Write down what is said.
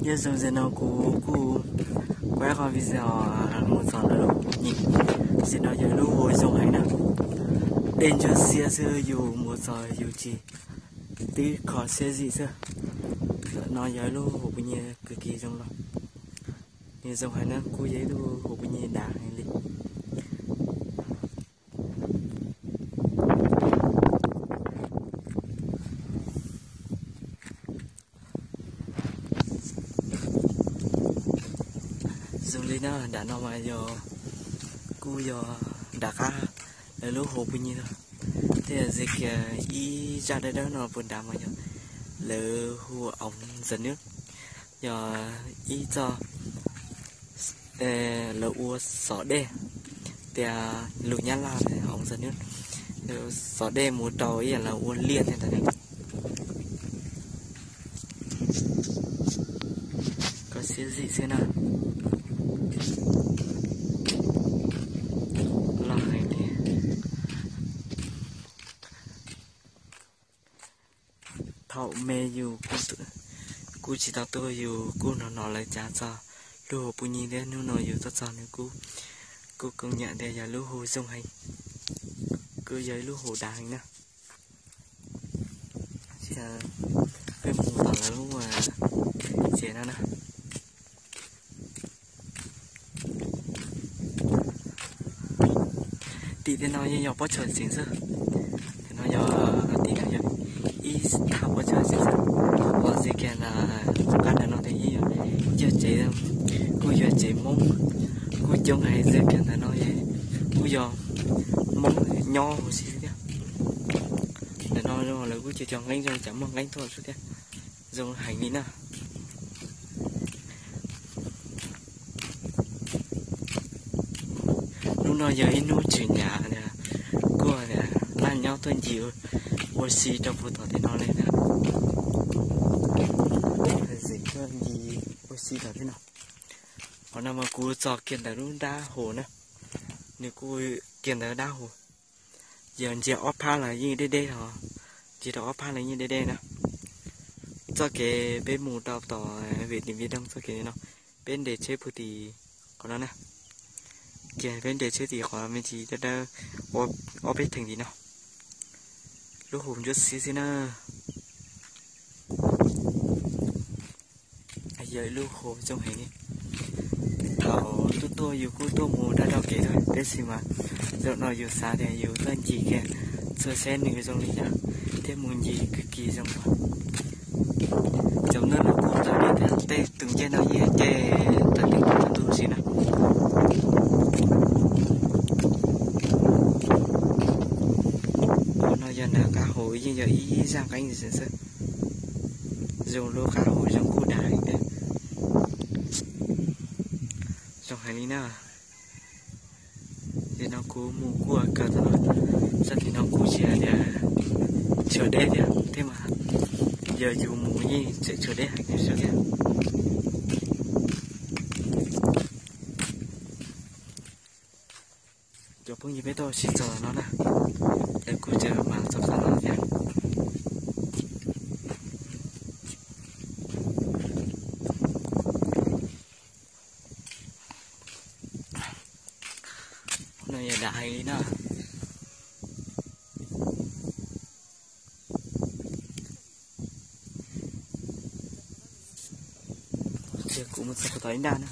Nyob zoo, zaum no kuv kuj kuaj qhov video mus txog lawv lub hu nyi. Zaum no yog lub hu zoo heev na. Dej ntsuab xiab xwb, yus mus txog yus tsis twb kho siab zim xwb. Zaum no yog lub hu pus nyi kws kis zoo los. Nws zoo heev na, kuj yog ib lub hu pus nyi dav heev li. Zoo li na, nram no mas yog, kuj yog nram qab lawv lub hu pus nyi lawm. Thiab zim kiag ib zaj dawb dawb no puag nrad mas yog lawv hu oov ntxawm nwb, yog ib txoj lawv ua xov dej, tias lus Nyab Laj oov ntxawm nwb, xov dej mus rau ib yam lawv ua liaj thiab ntawd. Kho siab zim xwb na. Loj heev li. Thaum me yus kuj tsis tau tuaj, yus kuj hnov hnov lawv cav txog lub hu pus nyi thiab, hnub no yus tuaj txog nws kuj, kuj koom nyam tias yog lub hu zoo heev, kuj yog ib lub hu dav heev na. Peb mus tom lawv lub txiv no na. Tim tej no yeej yog pob tsuas xeev xwb. Tim no yog, tim no yog ib thaj pob tsuas xeev xwb. Ho zim kiag ntawm qab ntawm no ces yeej yog tsev, kuj yog tsev Hmoob, kuj coob heev. Zim kiag ntawm no kuj yog Hmoob nyob huv si xwb thiab. Ntawm no lawv kuj cog cov nqeeb zoo, cas muaj nqeeb tuaj xwb thiab. Zoo heev li na. Hnub no yog ib hnub tswv nyam, kuj laj nyob tuaj ncig ua si rau puag tom tej no li na. Zim tuaj ncig ua si tom tej no. Qhov no mas kuv txog kiag ntawm lub dab hu na, nws kuj kiag ntawm dab hu. Yog ntsia ob phab los yeej deb deb os, ntsia rau ob phab los yeej deb deb na. Txoj kev peb mus rau tom vim tim Viv Doog txoj kev no, peb nres tsheb puag tim qhov no na. Kiag peb nres tsheb tim qhov me ntsis dawb dawb ob peb theem tim no. Lub hu ntsuab xiab xwb na. Yog ib lub hu zoo heev li. Thaum tuaj tuaj yus kuj tuaj mus daj rau kev xwb, tab sis mas zaum no yus xav tias yus tuaj ncig kiag txhua seb nws zoo li cas, thiab mus ncig kwv kis zoo. Cov neeg lub kuj tawm li thiab, tej tus ncej no yeej nce tawm li tus ntug si na. Qhov no yog nram qab hu, yeej yog ib zaj nqeeb xwb. Zoo lub qab hu zoo kuj dav heev thiab. Zoo heev li na. Tim no kuv mus kuj kawg tau, txoj tim no kuj tsis hais tias tshuav deb thiab, thiab mas yog yus mus yeej tseem tshuav deb heev xwb thiab. Cov phooj ywg, peb tuaj ua si txog no na, lawv kuj tseem mas txog txog no thiab. No yog dav heev li na. Ces kuv mus txog puag tom ib nrab na.